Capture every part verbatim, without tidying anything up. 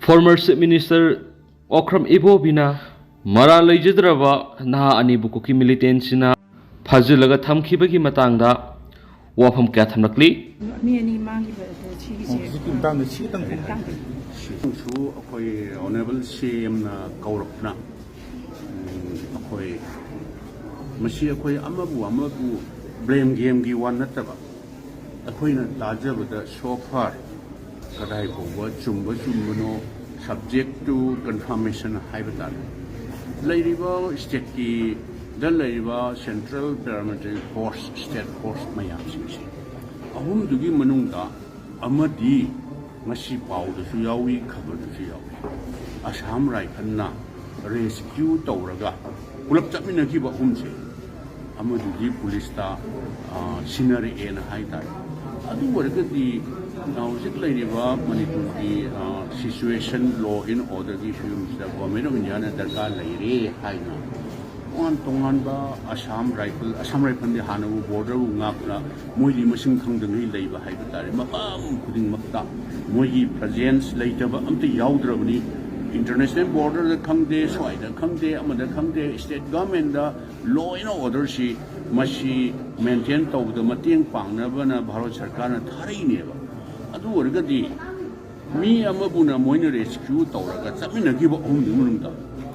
Former Chief Minister Okram Ibobiꯅ ꯃꯔꯥꯜ ꯂꯩꯖꯗ꯭ꯔꯕ ꯅꯍꯥ ꯑꯅꯤꯕꯨ ꯀꯨꯀꯤ militantsꯁꯤꯡꯅ ꯐꯥꯖꯤꯜꯂꯒ ꯊꯝꯈꯤꯕꯒꯤ ꯃꯇꯥꯡꯗ ꯋꯥꯐꯝ ꯀꯌꯥ ꯊꯝꯂꯛꯂꯤ꯫ ꯃꯤ ꯑꯅꯤ ꯃꯥꯡꯈꯤꯕ ꯑꯗꯣ ꯁꯤꯒꯤꯁꯦ ꯍꯧꯖꯤꯛꯀꯤ ꯃꯇꯥꯡꯗ ꯁꯤ ꯈꯤꯇꯪ ꯃꯇꯥꯡꯗ ꯁꯤꯁꯨ ꯑꯩꯈꯣꯏ ꯑꯣꯅꯔꯦꯕꯜ ꯁꯤ ꯑꯦꯝꯅ ꯀꯧꯔꯛꯄꯅ, ꯎꯝ, ꯑꯩꯈꯣꯏ ꯃꯁꯤ ꯑꯩꯈꯣꯏ ꯑꯃꯕꯨ ꯑꯃꯕꯨ ꯕ꯭ꯂꯦꯝ ꯒꯦꯝꯒꯤ ꯋꯥ ꯅꯠꯇꯕ, ꯑꯩꯈꯣꯏꯅ ꯇꯥꯖꯕꯗ so far ꯀꯗꯥꯏ ꯐꯥꯎꯕ ꯆꯨꯝꯕ ꯆꯨꯝꯕꯅꯣ, subject to confirmation ꯍꯥꯏꯕ ꯇꯥꯔꯦ꯫ ꯂꯩꯔꯤꯕ ꯁ꯭ꯇꯦꯠꯀꯤꯗ ꯂꯩꯔꯤꯕ central paramilitary force, state force ꯃꯌꯥꯝꯁꯤꯡꯁꯦ ꯑꯍꯨꯝꯗꯨꯒꯤ ꯃꯅꯨꯡꯗ ꯑꯃꯗꯤ ꯉꯁꯤ ꯄꯥꯎꯗꯁꯨ ꯌꯥꯎꯏ, ꯈꯕꯔꯗꯁꯨ ꯌꯥꯎꯏ, ꯑꯁꯥꯝ ꯔꯥꯏꯐꯜꯅ ꯔꯦꯁꯀ꯭ꯌꯨ ꯇꯧꯔꯒ ꯄꯨꯂꯞ ꯆꯠꯃꯤꯟꯅꯈꯤꯕ ꯑꯍꯨꯝꯁꯦ ꯑꯃꯗꯨꯗꯤ ꯄꯨꯂꯤꯁꯇ, ꯑ, ꯁꯤꯟꯅꯔꯛꯑꯦꯅ ꯍꯥꯏ ꯇꯥꯔꯦ꯫ ꯑꯗꯨ ꯑꯣꯏꯔꯒꯗꯤ, ꯑ, ꯍꯧꯖꯤꯛ ꯂꯩꯔꯤꯕ ꯃꯅꯤꯄꯨꯔꯒꯤ, ꯑ, situation, law and orderꯒꯤ ꯐꯤꯕꯝꯁꯤꯗ Government of Indiaꯅ ꯗꯔꯀꯥꯔ ꯂꯩꯔꯦ ꯍꯥꯏꯅ ꯇꯣꯉꯥꯟ ꯇꯣꯉꯥꯟꯕ ꯑꯁꯥꯝ ꯔꯥꯏꯐꯜ, ꯑꯁꯥꯝ ꯔꯥꯏꯐꯜꯗꯤ ꯍꯥꯟꯅꯕꯨ ꯕꯣꯔꯗꯔꯕꯨ ꯉꯥꯛꯇꯅ ꯃꯣꯏꯗꯤ ꯃꯁꯤꯡ ꯈꯪꯗꯉꯩ ꯂꯩꯕ ꯍꯥꯏꯕ ꯇꯥꯔꯦ꯫ ꯃꯐꯝ ꯈꯨꯗꯤꯡꯃꯛꯇ ꯃꯣꯏꯒꯤ ꯄ꯭ꯔꯖꯦꯟꯁ ꯂꯩꯇꯕ ꯑꯝꯇ ꯌꯥꯎꯗ꯭ꯔꯕꯅꯤ꯫ ꯏꯟꯇꯔꯅꯦꯁꯅꯦꯜ ꯕꯣꯔꯗꯔꯗ ꯈꯪꯗꯦ, ꯁ꯭ꯋꯥꯏꯗ ꯈꯪꯗꯦ, ꯑꯃꯗ ꯈꯪꯗꯦ, ꯁ꯭ꯇꯦꯠ ꯒꯚꯔꯟꯃꯦꯟꯗ law and orderꯁꯤ ꯃꯁꯤ ꯃꯦꯟꯇꯦꯟ ꯇꯧꯕꯗ ꯃꯇꯦꯡ ꯄꯥꯡꯅꯕꯅ ꯚꯥꯔꯠ ꯁꯔꯀꯥꯔꯅ ꯊꯥꯔꯛꯏꯅꯦꯕ꯫ ꯑꯗꯨ ꯑꯣꯏꯔꯒꯗꯤ ꯃꯤ ꯑꯃꯕꯨꯅ ꯃꯣꯏꯅ ꯔꯦꯁꯀ꯭ꯌꯨ ꯇꯧꯔꯒ ꯆꯠꯃꯤꯟꯅꯈꯤꯕ ꯑꯍꯨꯝꯗꯨꯒꯤ ꯃꯅꯨꯡꯗ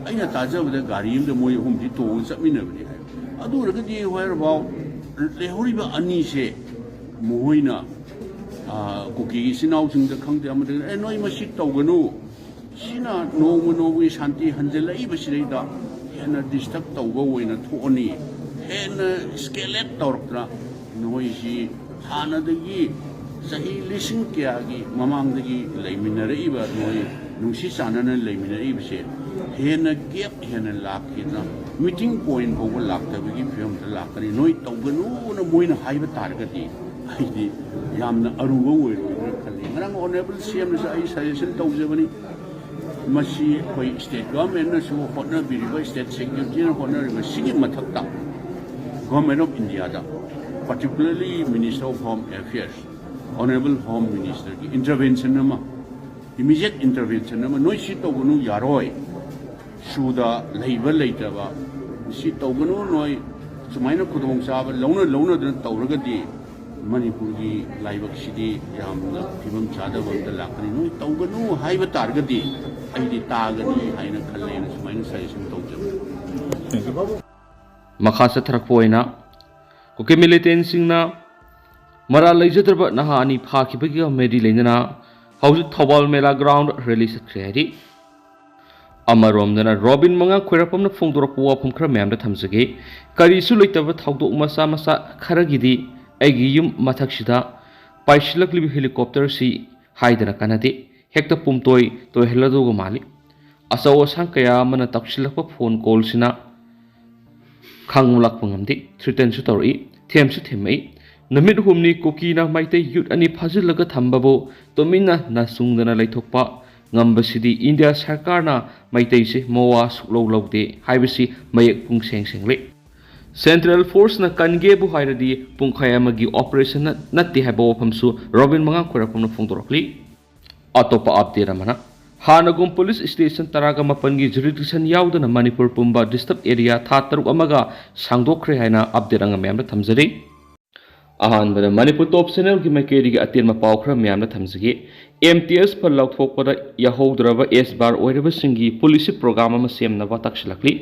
ꯑꯩꯅ ꯇꯥꯖꯕꯗ ꯒꯥꯔꯤ ꯑꯃꯗ ꯃꯣꯏ ꯑꯍꯨꯝꯗꯤ ꯇꯣꯡꯉꯒ ꯆꯠꯃꯤꯟꯅꯕꯅꯤ ꯍꯥꯏ꯫ ꯑꯗꯨ ꯑꯣꯏꯔꯒꯗꯤ whereabout ꯂꯩꯍꯧꯔꯤꯕ ꯑꯅꯤꯁꯦ ꯃꯈꯣꯏꯅ, ꯑ, ꯀꯨꯀꯤ ꯏꯆꯤꯟ ꯏꯅꯥꯎꯁꯤꯡꯗ ꯈꯪꯗꯦ ꯑꯃꯗ, "ꯑꯦ, ꯅꯣꯏ ꯃꯁꯤ ꯇꯧꯒꯅꯨ, ꯁꯤꯅ ꯅꯣꯡꯃ ꯅꯣꯡꯃꯒꯤ ꯁꯥꯟꯇꯤ ꯍꯟꯖꯤꯜꯂꯛꯏꯕꯁꯤꯗꯩꯗ ꯍꯦꯟꯅ ꯗꯤꯁꯇꯔꯕ ꯇꯧꯕ ꯑꯣꯏꯅ ꯊꯣꯛꯑꯅꯤ, ꯍꯦꯟꯅ ꯏꯁꯀꯦꯂꯦꯠ ꯇꯧꯔꯛꯇꯅ ꯅꯣꯏꯁꯤ ꯍꯥꯟꯅꯗꯒꯤ ꯆꯍꯤ ꯂꯤꯁꯤꯡ ꯀꯌꯥꯒꯤ ꯃꯃꯥꯡꯗꯒꯤ ꯂꯩꯃꯤꯟꯅꯔꯛꯏꯕ ꯅꯣꯏ ꯅꯨꯡꯁꯤ ꯆꯥꯟꯅꯅ ꯂꯩꯃꯤꯟꯅꯔꯛꯏꯕꯁꯦ ꯍꯦꯟꯅ ꯒꯦꯞ ꯍꯦꯟꯅ ꯂꯥꯛꯈꯤꯗꯅ ꯃꯤꯇꯤꯡ ꯄꯣꯏꯟ ꯐꯥꯎꯕ ꯂꯥꯛꯇꯕꯒꯤ ꯐꯤꯕꯝꯗ ꯂꯥꯛꯀꯅꯤ꯫ ꯅꯣꯏ ꯇꯧꯒꯅꯨꯅ ꯃꯣꯏꯅ ꯍꯥꯏꯕ ꯇꯥꯔꯒꯗꯤ ꯑꯩꯗꯤ ꯌꯥꯝꯅ ꯑꯔꯨꯕ ꯑꯣꯏꯔꯣꯏꯗ꯭ꯔꯥ ꯈꯜꯂꯤ꯫ ꯉꯔꯥꯡ ꯑꯣꯅꯔꯦꯕꯜ ꯁꯤ ꯑꯦꯝꯅꯁꯨ ꯑꯩ ꯁꯖꯦꯁꯟ ꯇꯧꯖꯕꯅꯤ꯫ ꯃꯁꯤ ꯑꯩꯈꯣꯏ ꯁ꯭ꯇꯦꯠ ꯒꯚꯔꯟꯃꯦꯟꯠꯅꯁꯨ ꯍꯣꯠꯅꯕꯤꯔꯤꯕ, ꯁ꯭ꯇꯦꯠ ꯁꯦꯀ꯭ꯌꯨꯔꯤꯇꯤꯅ ꯍꯣꯠꯅꯔꯤꯕ ꯁꯤꯒꯤ ꯃꯊꯛꯇ Government of Indiaꯗ, particularly Minister of Home Affairs, Honourable Home Ministerꯒꯤ intervention ꯑꯃ Immediate intervention ꯑꯃ, "ꯅꯣꯏ ꯁꯤ ꯇꯧꯒꯅꯨ, ꯌꯥꯔꯣꯏ, ꯁꯨꯗ ꯂꯩꯕ ꯂꯩꯇꯕ, ꯁꯤ ꯇꯧꯒꯅꯨ, ꯅꯣꯏ ꯁꯨꯃꯥꯏꯅ ꯈꯨꯗꯣꯡꯆꯥꯕ ꯂꯧꯅ ꯂꯧꯅꯗꯅ ꯇꯧꯔꯒꯗꯤ ꯃꯅꯤꯄꯨꯔꯒꯤ ꯂꯥꯏꯕꯛꯁꯤꯗꯤ ꯌꯥꯝꯅ ꯐꯤꯕꯝ ꯆꯥꯗꯕ ꯑꯝꯇ ꯂꯥꯛꯀꯅꯤ꯫ ꯅꯣꯏ ꯇꯧꯒꯅꯨ ꯍꯥꯏꯕ ꯇꯥꯔꯒꯗꯤ ꯑꯩꯗꯤ ꯇꯥꯒꯅꯤ ꯍꯥꯏꯅ ꯈꯜꯂꯦꯅ" ꯁꯨꯃꯥꯏꯅ suggestion ꯇꯧꯖꯕꯅꯤ꯫ ꯃꯈꯥ ꯆꯠꯊꯔꯛꯄ ꯑꯣꯏꯅ ꯀꯨꯀꯤ ꯃꯤꯂꯤꯇꯦꯟꯁꯤꯡꯅ ꯃꯔꯥꯜ ꯂꯩꯖꯗ꯭ꯔꯕ ꯅꯍꯥ ꯑꯅꯤ ꯐꯥꯈꯤꯕꯒ ꯃꯔꯤ ꯂꯩꯅꯅ ꯍꯧꯖꯤꯛ ꯊꯧꯕꯥꯜ ꯃꯦꯂꯥ ꯒ꯭ꯔꯥꯎꯟꯗ ꯔꯦꯂꯤ ꯆꯠꯈ꯭ꯔꯦ ꯍꯥꯏꯔꯤ꯫ ꯑꯃꯔꯣꯝꯗꯅ ꯔꯣꯕꯤꯟ ꯃꯉꯥꯡ ꯈ꯭ꯋꯥꯏꯔꯥꯛꯄꯝꯅ ꯐꯣꯡꯗꯣꯔꯛꯄ ꯋꯥꯐꯝ ꯈꯔ ꯃꯌꯥꯝꯗ ꯊꯝꯖꯒꯦ꯫ ꯀꯔꯤꯁꯨ ꯂꯩꯇꯕ ꯊꯧꯗꯣꯛ ꯃꯆꯥ ꯃꯆꯥ ꯈꯔꯒꯤꯗꯤ ꯑꯩꯒꯤ ꯌꯨꯝ ꯃꯊꯛꯁꯤꯗ ꯄꯥꯏꯁꯤꯜꯂꯛꯂꯤꯕ ꯍꯦꯂꯤꯀꯣꯞꯇꯔꯁꯤ ꯍꯥꯏꯗꯅ ꯀꯥꯟꯅꯗꯦ꯫ ꯍꯦꯛꯇ ꯄꯨꯝꯇꯣꯏ ꯇꯣꯏꯍꯜꯂꯗꯧꯕ ꯃꯥꯜꯂꯤ꯫ ꯑꯆꯧ ꯑꯁꯥꯡ ꯀꯌꯥ ꯑꯃꯅ ꯇꯧꯁꯤꯜꯂꯛꯄ ꯐꯣꯟ ꯀꯣꯜꯁꯤꯅ ꯈꯪꯂꯛꯄ ꯉꯝꯗꯦ꯫ ꯊ꯭ꯔꯤꯇꯟꯁꯨ ꯇꯧꯔꯛꯏ, ꯊꯦꯝꯁꯨ ꯊꯦꯝꯃꯛꯏ꯫ ꯅꯨꯃꯤꯠ ꯍꯨꯝꯅꯤ ꯀꯨꯀꯤꯅ ꯃꯩꯇꯩ ꯌꯨꯠ ꯑꯅꯤ ꯐꯥꯖꯤꯜꯂꯒ ꯊꯝꯕꯕꯨ ꯇꯨꯃꯤꯟꯅ ꯅꯥꯆꯨꯡꯗꯅ ꯂꯩꯊꯣꯛꯄ ꯉꯝꯕꯁꯤꯗꯤ ꯏꯟꯗꯤꯌꯥ ꯁꯔꯀꯥꯔꯅ ꯃꯩꯇꯩꯁꯦ ꯃꯋꯥ ꯁꯨꯛꯂꯧ ꯂꯧꯗꯦ ꯍꯥꯏꯕꯁꯤ ꯃꯌꯦꯛ ꯄꯨꯡꯁꯦꯡ ꯁꯦꯡꯂꯦ꯫ ꯁꯦꯟꯇ꯭ꯔꯦꯜ ꯐꯣꯔꯁꯅ ꯀꯟꯒꯦꯕꯨ ꯍꯥꯏꯔꯗꯤ ꯄꯨꯡꯈꯥꯏ ꯑꯃꯒꯤ ꯑꯣꯄꯔꯦꯁꯟ ꯅꯠ-, ꯅꯠꯇꯦ ꯍꯥꯏꯕ ꯋꯥꯐꯝꯁꯨ ꯔꯣꯕꯤꯟ ꯃꯉꯥꯡ ꯈ꯭ꯋꯥꯏꯔꯥꯛꯄꯝꯅ ꯐꯣꯡꯗꯣꯔꯛꯂꯤ꯫ ꯑꯇꯣꯞꯄ ꯑꯞꯗꯦꯠ ꯑꯃꯅ, ꯍꯥꯟꯅꯒꯨꯝ ꯄꯨꯂꯤꯁ ꯁ꯭ꯇꯦꯁꯟ ꯇꯔꯥꯒ ꯃꯥꯄꯟꯒꯤ ꯖꯨꯔꯤꯗꯤꯛꯁꯟ ꯌꯥꯎꯗꯅ ꯃꯅꯤꯄꯨꯔ ꯄꯨꯝꯕ ꯗꯤꯁꯇ꯭ꯔꯤꯛ ꯑꯦꯔꯤꯌꯥ ꯊꯥ ꯇꯔꯨꯛ ꯑꯃꯒ ꯁꯥꯡꯗꯣꯛꯈ꯭ꯔꯦ ꯍꯥꯏꯅ ꯑꯞꯗꯦꯠ ꯑꯃ ꯃꯌꯥꯝꯗ ꯊꯝꯖꯔꯤ꯫ ꯑꯍꯥꯟꯕꯗ ꯃꯅꯤꯄꯨꯔ ꯇꯣꯞ ꯆꯦꯅꯦꯜꯒꯤ ꯃꯥꯏꯀꯩꯗꯒꯤ ꯑꯇꯦꯟꯕ ꯄꯥꯎ ꯈꯔ ꯃꯌꯥꯝꯗ ꯊꯝꯖꯒꯦ꯫ ꯑꯦꯝ ꯇꯤ ꯑꯦꯁ ꯐꯜ ꯂꯧꯊꯣꯛꯄꯗ ꯌꯥꯍꯧꯗ꯭ꯔꯕ ꯑꯦꯁ ꯕꯥꯔ ꯑꯣꯏꯔꯕꯁꯤꯡꯒꯤ ꯄꯨꯂꯤꯁꯁꯤꯞ ꯄ꯭ꯔꯣꯒ꯭ꯔꯥꯝ ꯑꯃ ꯁꯦꯝꯅꯕ ꯇꯛꯁꯤꯜꯂꯛꯂꯤ꯫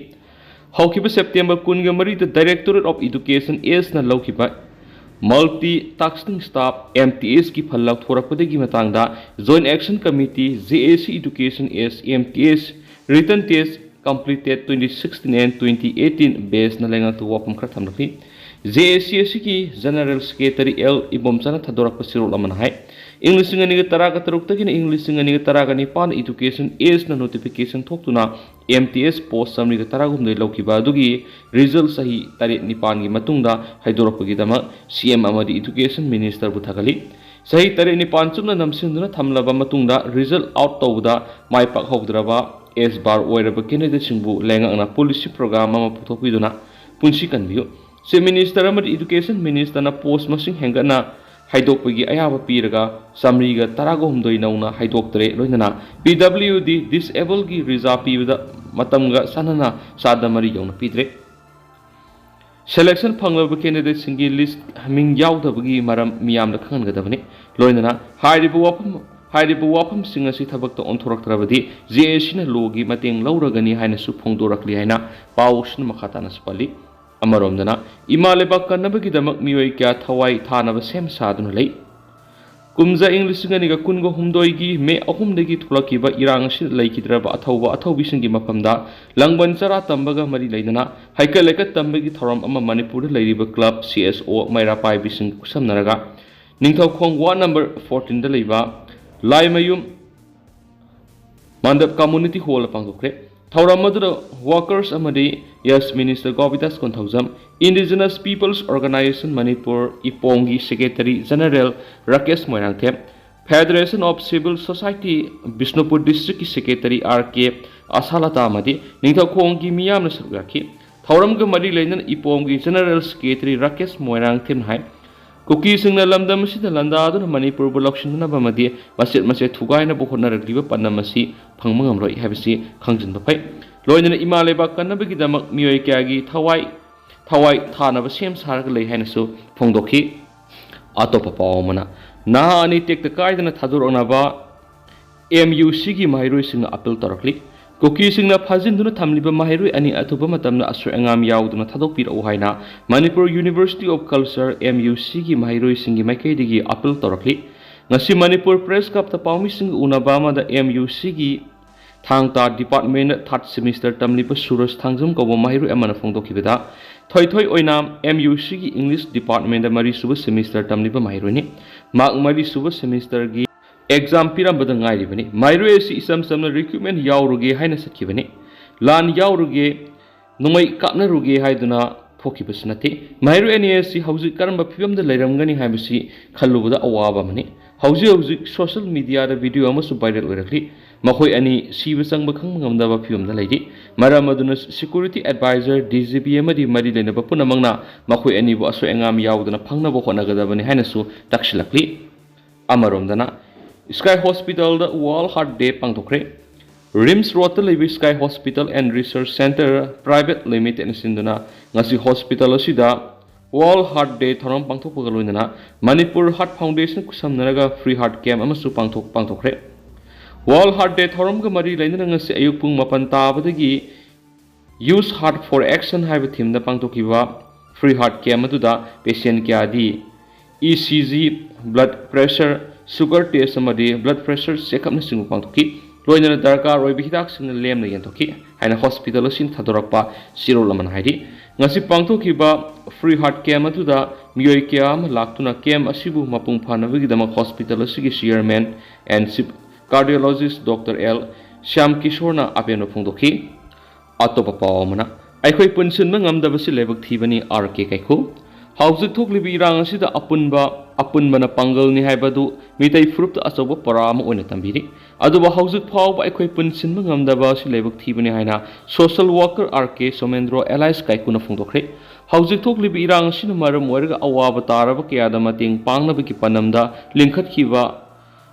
ꯍꯧꯈꯤꯕ ꯁꯦꯞꯇꯦꯝꯕꯔ ꯀꯨꯟꯒ ꯃꯔꯤꯗ Directorate of Education ꯑꯦꯁꯅ ꯂꯧꯈꯤꯕ multi tasking staff, M T S ꯀꯤ ꯐꯜ ꯂꯧꯊꯣꯔꯛꯄꯗꯒꯤ ꯃꯇꯥꯡꯗ Joint Action Committee, J A C Education as M T S, written test completed twenty sixteen and twenty eighteen batchꯅ ꯂꯩꯉꯥꯛꯇ ꯋꯥꯐꯝ ꯈꯔ ꯊꯝꯂꯛꯂꯤ꯫ J A C ꯑꯁꯤꯒꯤ General Secretary L ꯏꯕꯣꯝꯆꯥꯅ ꯊꯥꯗꯣꯔꯛꯄ ꯆꯦꯔꯣꯜ ꯑꯃꯅ ꯍꯥꯏ, ꯏꯪ ꯂꯤꯁꯤꯡ ꯑꯅꯤꯒ ꯇꯔꯥꯒ ꯇꯔꯨꯛꯇꯒꯤꯅ ꯏꯪ ꯂꯤꯁꯤꯡ ꯑꯅꯤꯒ ꯇꯔꯥꯒ ꯅꯤꯄꯥꯟ Education ꯑꯦꯁꯅ notification ꯊꯣꯛꯇꯨꯅ M T S post ꯆꯥꯃꯔꯤꯒ ꯇꯔꯥꯍꯨꯝꯗꯣꯏ ꯂꯧꯈꯤꯕ ꯑꯗꯨꯒꯤ result ꯆꯍꯤ ꯇꯔꯦꯠ ꯅꯤꯄꯥꯟꯒꯤ ꯃꯇꯨꯡꯗ ꯍꯥꯏꯗꯣꯔꯛꯄꯒꯤꯗꯃꯛ C M ꯑꯃꯗꯤ Education Ministerꯕꯨ ꯊꯥꯒꯠꯂꯤ꯫ ꯆꯍꯤ ꯇꯔꯦꯠ ꯅꯤꯄꯥꯟ ꯆꯨꯞꯅ ꯅꯝꯁꯤꯟꯗꯨꯅ ꯊꯝꯂꯕ ꯃꯇꯨꯡꯗ result out ꯇꯧꯕꯗ ꯃꯥꯏ ꯄꯥꯛꯍꯧꯗ꯭ꯔꯕ ꯑꯦꯁ ꯕꯥꯔ ꯑꯣꯏꯔꯕ candidateꯁꯤꯡꯕꯨ ꯂꯩꯉꯥꯛꯅ policy program ꯑꯃ ꯄꯨꯊꯣꯛꯄꯤꯗꯨꯅ ꯄꯨꯟꯁꯤ ꯀꯟꯕꯤꯌꯨ꯫ Chief Minister ꯑꯃꯗꯤ Education Ministerꯅ post ꯃꯁꯤꯡ ꯍꯦꯟꯒꯠꯅ ꯍꯥꯏꯗꯣꯛꯄꯒꯤ ꯑꯌꯥꯕ ꯄꯤꯔꯒ ꯆꯥꯃꯔꯤꯒ ꯇꯔꯥꯒ ꯍꯨꯝꯗꯣꯏ ꯅꯧꯅ ꯍꯥꯏꯗꯣꯛꯇ꯭ꯔꯦ꯫ ꯂꯣꯏꯅꯅ ꯄꯤ ꯗꯕ꯭ꯂꯤꯌꯨ ꯗꯤ ꯗꯤꯁꯑꯦꯕꯜꯒꯤ ꯔꯤꯖꯥ ꯄꯤꯕꯗ ꯃꯇꯝꯒ ꯆꯥꯟꯅꯅ ꯆꯥꯗ ꯃꯔꯤ ꯌꯧꯅ ꯄꯤꯗ꯭ꯔꯦ꯫ ꯁꯦꯂꯦꯛꯁꯟ ꯐꯪꯂꯕ ꯀꯦꯟꯗꯤꯗꯦꯠꯁꯤꯡꯒꯤ ꯂꯤꯁ ꯃꯤꯡ ꯌꯥꯎꯗꯕꯒꯤ ꯃꯔꯝ ꯃꯤꯌꯥꯝꯗ ꯈꯪꯍꯟꯒꯗꯕꯅꯤ꯫ ꯂꯣꯏꯅꯅ ꯍꯥꯏꯔꯤꯕ ꯋꯥꯐꯝ ꯍꯥꯏꯔꯤꯕ ꯋꯥꯐꯝꯁꯤꯡ ꯑꯁꯤ ꯊꯕꯛꯇ ꯑꯣꯟꯊꯣꯔꯛꯇ꯭ꯔꯕꯗꯤ ꯖꯦ ꯑꯦ ꯁꯤꯅ ꯂꯣꯒꯤ ꯃꯇꯦꯡ ꯂꯧꯔꯒꯅꯤ ꯍꯥꯏꯅꯁꯨ ꯐꯣꯡꯗꯣꯔꯛꯂꯤ ꯍꯥꯏꯅ ꯄꯥꯎꯁꯤꯅ ꯃꯈꯥ ꯇꯥꯅꯁꯨ ꯄꯜꯂꯤ꯫ ꯑꯃꯔꯣꯝꯗꯅ ꯏꯃꯥ ꯂꯩꯕꯥꯛ ꯀꯟꯅꯕꯒꯤꯗꯃꯛ ꯃꯤꯑꯣꯏ ꯀꯌꯥ ꯊꯋꯥꯏ ꯊꯥꯅꯕ ꯁꯦꯝ ꯁꯥꯗꯨꯅ ꯂꯩ꯫ ꯀꯨꯝꯖꯥ ꯏꯪ ꯂꯤꯁꯤꯡ ꯑꯅꯤꯒ ꯀꯨꯟꯒ ꯍꯨꯝꯗꯣꯏꯒꯤ ꯃꯦ ꯑꯍꯨꯝꯗꯒꯤ ꯊꯣꯛꯂꯛꯈꯤꯕ ꯏꯔꯥꯡ ꯑꯁꯤꯗ ꯂꯩꯈꯤꯗ꯭ꯔꯕ ꯑꯊꯧꯕ ꯑꯊꯧꯕꯤꯁꯤꯡꯒꯤ ꯃꯐꯝꯗ ꯂꯥꯡꯕꯟ ꯆꯔꯥ ꯇꯝꯕꯒ ꯃꯔꯤ ꯂꯩꯅꯅ ꯍꯩꯀꯠ ꯂꯩꯀꯠ ꯇꯝꯕꯒꯤ ꯊꯧꯔꯝ ꯑꯃ ꯃꯅꯤꯄꯨꯔꯗ ꯂꯩꯔꯤꯕ ꯀ꯭ꯂꯕ, ꯁꯤ ꯑꯦꯁ ꯑꯣ, ꯃꯩꯔꯥ ꯄꯥꯏꯕꯤꯁꯤꯡꯒ ꯈꯨꯠꯁꯝꯅꯔꯒ ꯅꯤꯡꯊꯧꯈꯣꯡ ꯋꯥꯔꯗ ꯅꯝꯕꯔ ꯐꯣꯔꯇꯤꯟꯗ ꯂꯩꯕ ꯂꯥꯏꯃꯌꯨꯝ ꯃꯥꯟꯗꯞ ꯀꯝꯃꯨꯅꯤꯇꯤ ꯍꯣꯜꯗ ꯄꯥꯡꯊꯣꯛꯈ꯭ꯔꯦ꯫ ꯊꯧꯔꯝ ꯑꯗꯨꯗ ꯋꯥꯀꯔꯁ ꯑꯃꯗꯤ ꯌꯦꯁ minister Govindas Konthoujam, indigenous people's organization Manipur, ꯏꯄꯣꯝꯒꯤ secretary general Rakesh Moirangthem, federation of civil society Bishnupur ꯗꯤꯁꯇ꯭ꯔꯤꯛꯀꯤ ꯁꯦꯀ꯭ꯔꯦꯇꯔꯤ ꯑꯥꯔ ꯀꯦ ꯑꯁꯥꯂꯇꯥ ꯑꯃꯗꯤ ꯅꯤꯡꯊꯧꯈꯣꯡꯒꯤ ꯃꯤꯌꯥꯝꯅ ꯁꯔꯨꯛ ꯌꯥꯈꯤ꯫ ꯊꯧꯔꯝꯒ ꯃꯔꯤ ꯂꯩꯅꯅ ꯏꯄꯣꯝꯒꯤ ꯖꯦꯅꯔꯦꯜ ꯁꯦꯀ꯭ꯔꯦꯇꯔꯤ ꯔꯥꯀꯦꯁ ꯃꯣꯏꯔꯥꯡꯊꯦꯝꯅ ꯍꯥꯏ, ꯀꯨꯀꯤꯁꯤꯡꯅ ꯂꯝꯗꯝ ꯑꯁꯤꯗ ꯂꯥꯟꯗꯥꯗꯨꯅ ꯃꯅꯤꯄꯨꯔꯕꯨ ꯂꯧꯁꯤꯟꯅꯅꯕ ꯑꯃꯗꯤ ꯃꯆꯦꯠ ꯃꯆꯦꯠ ꯊꯨꯒꯥꯏꯅꯕ ꯍꯣꯠꯅꯔꯛꯂꯤꯕ ꯄꯥꯟꯗꯝ ꯑꯁꯤ ꯐꯪꯕ ꯉꯝꯂꯣꯏ ꯍꯥꯏꯕꯁꯤ ꯈꯪꯖꯤꯟꯕ ꯐꯩ꯫ ꯂꯣꯏꯅꯅ ꯏꯃꯥ ꯂꯩꯕꯥꯛ ꯀꯟꯅꯕꯒꯤꯗꯃꯛ ꯃꯤꯑꯣꯏ ꯀꯌꯥꯒꯤ ꯊꯋꯥꯏ ꯊꯋꯥꯏ ꯊꯥꯅꯕ ꯁꯦꯝ ꯁꯥꯔꯒ ꯂꯩ ꯍꯥꯏꯅꯁꯨ ꯐꯣꯡꯗꯣꯛꯈꯤ꯫ ꯑꯇꯣꯞꯄ ꯄꯥꯎ ꯑꯃꯅ, ꯅꯍꯥ ꯑꯅꯤ ꯇꯦꯛꯇ ꯀꯥꯏꯗꯅ ꯊꯥꯗꯣꯔꯛꯅꯕ ꯑꯦꯝ ꯌꯨ ꯁꯤꯒꯤ ꯃꯍꯩꯔꯣꯏꯁꯤꯡꯅ ꯑꯥꯄꯤꯜ ꯇꯧꯔꯛꯂꯤ꯫ ꯀꯨꯀꯤꯁꯤꯡꯅ ꯐꯥꯖꯤꯟꯗꯨꯅ ꯊꯝꯂꯤꯕ ꯃꯍꯩꯔꯣꯏ ꯑꯅꯤ ꯑꯊꯨꯕ ꯃꯇꯝꯗ ꯑꯁꯣꯏ ꯑꯉꯥꯝ ꯌꯥꯎꯗꯅ ꯊꯥꯗꯣꯛꯄꯤꯔꯛꯎ ꯍꯥꯏꯅ Manipur university of culture, M U ꯁꯤꯒꯤ ꯃꯍꯩꯔꯣꯏꯁꯤꯡꯒꯤ ꯃꯥꯏꯀꯩꯗꯒꯤ ꯑꯥꯄꯤꯜ ꯇꯧꯔꯛꯂꯤ꯫ ꯉꯁꯤ ꯃꯅꯤꯄꯨꯔ ꯄ꯭ꯔꯦꯁ ꯀ꯭ꯂꯕꯇ ꯄꯥꯎꯃꯤꯁꯤꯡꯒ ꯎꯅꯕ ꯑꯃꯗ ꯑꯦꯝ ꯌꯨ ꯁꯤꯒꯤ ꯊꯥꯡ ꯇꯥ ꯗꯤꯄꯥꯔꯠꯃꯦꯟꯗ ꯊꯥꯔꯠ ꯁꯦꯃꯤꯁꯇꯔ ꯇꯝꯂꯤꯕ ꯁꯨꯔꯖ ꯊꯥꯡꯖꯝ ꯀꯧꯕ ꯃꯍꯩꯔꯣꯏ ꯑꯃꯅ ꯐꯣꯡꯗꯣꯛꯈꯤꯕꯗ, ꯊꯣꯏꯊꯣꯏ ꯑꯣꯏꯅꯥꯝ ꯑꯦꯝ ꯌꯨ ꯁꯤꯒꯤ ꯏꯪꯂꯤꯁ ꯗꯤꯄꯥꯔꯠꯃꯦꯟꯗ ꯃꯔꯤꯁꯨꯕ ꯁꯦꯃꯤꯁꯇꯔ ꯇꯝꯂꯤꯕ ꯃꯍꯩꯔꯣꯏꯅꯤ꯫ ꯃꯍꯥꯛ ꯃꯔꯤꯁꯨꯕ ꯁꯦꯃꯤꯁꯇꯔꯒꯤ ꯑꯦꯛꯖꯥꯝ ꯄꯤꯔꯝꯕꯗ ꯉꯥꯏꯔꯤꯕꯅꯤ꯫ ꯃꯍꯩꯔꯣꯏ ꯑꯁꯤ ꯏꯆꯝ ꯆꯝꯅ ꯔꯤꯀ꯭ꯔꯨꯠꯃꯦꯟ ꯌꯥꯎꯔꯨꯒꯦ ꯍꯥꯏꯅ ꯆꯠꯈꯤꯕꯅꯤ꯫ ꯂꯥꯟ ꯌꯥꯎꯔꯨꯒꯦ, ꯅꯣꯡꯃꯩ ꯀꯥꯞꯅꯔꯨꯒꯦ ꯍꯥꯏꯗꯨꯅ ꯊꯣꯛꯈꯤꯕꯁꯨ ꯅꯠꯇꯦ꯫ ꯃꯍꯩꯔꯣꯏ ꯑꯅꯤ ꯑꯁꯤ ꯍꯧꯖꯤꯛ ꯀꯔꯝꯕ ꯐꯤꯕꯝꯗ ꯂꯩꯔꯝꯒꯅꯤ ꯍꯥꯏꯕꯁꯤ ꯈꯜꯂꯨꯕꯗ ꯑꯋꯥꯕ ꯑꯃꯅꯤ꯫ ꯍꯧꯖꯤꯛ ꯍꯧꯖꯤꯛ ꯁꯣꯁꯤꯌꯦꯜ ꯃꯤꯗꯤꯌꯥꯗ ꯚꯤꯗꯤꯑꯣ ꯑꯃꯁꯨ ꯚꯥꯏꯔꯦꯜ ꯑꯣꯏꯔꯛꯂꯤ꯫ ꯃꯈꯣꯏ ꯑꯅꯤ ꯁꯤꯕ ꯆꯪꯕ ꯈꯪꯕ ꯉꯝꯗꯕ ꯐꯤꯕꯝꯗ ꯂꯩꯔꯤ꯫ ꯃꯔꯝ ꯑꯗꯨꯅ security advisor, D G P ꯑꯃꯗꯤ ꯃꯔꯤ ꯂꯩꯅꯕ ꯄꯨꯝꯅꯃꯛꯅ ꯃꯈꯣꯏ ꯑꯅꯤꯕꯨ ꯑꯁꯣꯏ ꯑꯉꯥꯝ ꯌꯥꯎꯗꯅ ꯐꯪꯅꯕ ꯍꯣꯠꯅꯒꯗꯕꯅꯤ ꯍꯥꯏꯅꯁꯨ ꯇꯛꯁꯤꯜꯂꯛꯂꯤ꯫ ꯑꯃꯔꯣꯝꯗꯅ, Sky Hospitalꯗ World Heart Day ꯄꯥꯡꯊꯣꯛꯈ꯭ꯔꯦ꯫ RIMS Roadꯇ ꯂꯩꯕ Sky Hospital and Research Centre Private Limitedꯅ ꯁꯤꯟꯗꯨꯅ ꯉꯁꯤ hospital ꯑꯁꯤꯗ World Heart Day ꯊꯧꯔꯝ ꯄꯥꯡꯊꯣꯛꯄꯒ ꯂꯣꯏꯅꯅ Manipur Heart Foundation ꯈꯨꯠꯁꯝꯅꯔꯒ free heart camp ꯑꯃꯁꯨ ꯄꯥꯡꯊꯣꯛ ꯄꯥꯡꯊꯣꯛꯈ꯭ꯔꯦ꯫ World Heart Day ꯊꯧꯔꯝꯒ ꯃꯔꯤ ꯂꯩꯅꯅ ꯉꯁꯤ ꯑꯌꯨꯛ ꯄꯨꯡ ꯃꯥꯄꯟ ꯇꯥꯕꯗꯒꯤ Use Heart for Action ꯍꯥꯏꯕ themeꯗ ꯄꯥꯡꯊꯣꯛꯈꯤꯕ free heart camp ꯑꯗꯨꯗ patient ꯀꯌꯥꯗꯤ E C G, blood pressure, sugar test ꯑꯃꯗꯤ blood pressure checkup ꯅꯆꯤꯡꯕ ꯄꯥꯡꯊꯣꯛꯈꯤ꯫ ꯂꯣꯏꯅꯅ ꯗꯔꯀꯥꯔ ꯑꯣꯏꯕ ꯍꯤꯗꯥꯛꯁꯤꯡꯅ ꯂꯦꯝꯅ ꯌꯦꯟꯊꯣꯛꯈꯤ ꯍꯥꯏꯅ hospital ꯑꯁꯤꯅ ꯊꯥꯗꯣꯔꯛꯄ ꯆꯦꯔꯣꯜ ꯑꯃꯅ ꯍꯥꯏꯔꯤ꯫ ꯉꯁꯤ ꯄꯥꯡꯊꯣꯛꯈꯤꯕ free heart camp ꯑꯗꯨꯗ ꯃꯤꯑꯣꯏ ꯀꯌꯥ ꯑꯃ ꯂꯥꯛꯇꯨꯅ camp ꯑꯁꯤꯕꯨ ꯃꯄꯨꯡ ꯐꯥꯅꯕꯒꯤꯗꯃꯛ hospital ꯑꯁꯤꯒꯤ chairman and chief cardiologist Doctor L Shyam ꯀꯤꯁꯣꯔꯅ ꯑꯄꯦꯟꯕ ꯐꯣꯡꯗꯣꯛꯈꯤ꯫ ꯑꯇꯣꯞꯄ ꯄꯥꯎ ꯑꯃꯅ, ꯑꯩꯈꯣꯏ ꯄꯨꯟꯁꯤꯟꯕ ꯉꯝꯗꯕꯁꯤ ꯂꯥꯏꯕꯛ ꯊꯤꯕꯅꯤ, R K ꯀꯥꯏꯀꯨ꯫ ꯍꯧꯖꯤꯛ ꯊꯣꯛꯂꯤꯕ ꯏꯔꯥꯡ ꯑꯁꯤꯗ ꯑꯄꯨꯟꯕ, ꯑꯄꯨꯟꯕꯅ ꯄꯥꯡꯒꯜꯅꯤ ꯍꯥꯏꯕꯗꯨ ꯃꯤꯇꯩ ꯐꯨꯔꯨꯞꯇ ꯑꯆꯧꯕ ꯄꯔꯥ ꯑꯃ ꯑꯣꯏꯅ ꯇꯝꯕꯤꯔꯤ꯫ ꯑꯗꯨꯕꯨ ꯍꯧꯖꯤꯛ ꯐꯥꯎꯕ ꯑꯩꯈꯣꯏ ꯄꯨꯟꯁꯤꯟꯕ ꯉꯝꯗꯕ ꯑꯁꯤ ꯂꯥꯏꯕꯛ ꯊꯤꯕꯅꯤ ꯍꯥꯏꯅ social worker R K Somendro alias ꯀꯥꯏꯀꯨꯅ ꯐꯣꯡꯗꯣꯛꯈ꯭ꯔꯦ꯫ ꯍꯧꯖꯤꯛ ꯊꯣꯛꯂꯤꯕ ꯏꯔꯥꯡ ꯑꯁꯤꯅ ꯃꯔꯝ ꯑꯣꯏꯔꯒ ꯑꯋꯥꯕ ꯇꯥꯔꯕ ꯀꯌꯥꯗ ꯃꯇꯦꯡ ꯄꯥꯡꯅꯕꯒꯤ ꯄꯥꯟꯗꯝꯗ ꯂꯤꯡꯈꯠꯈꯤꯕ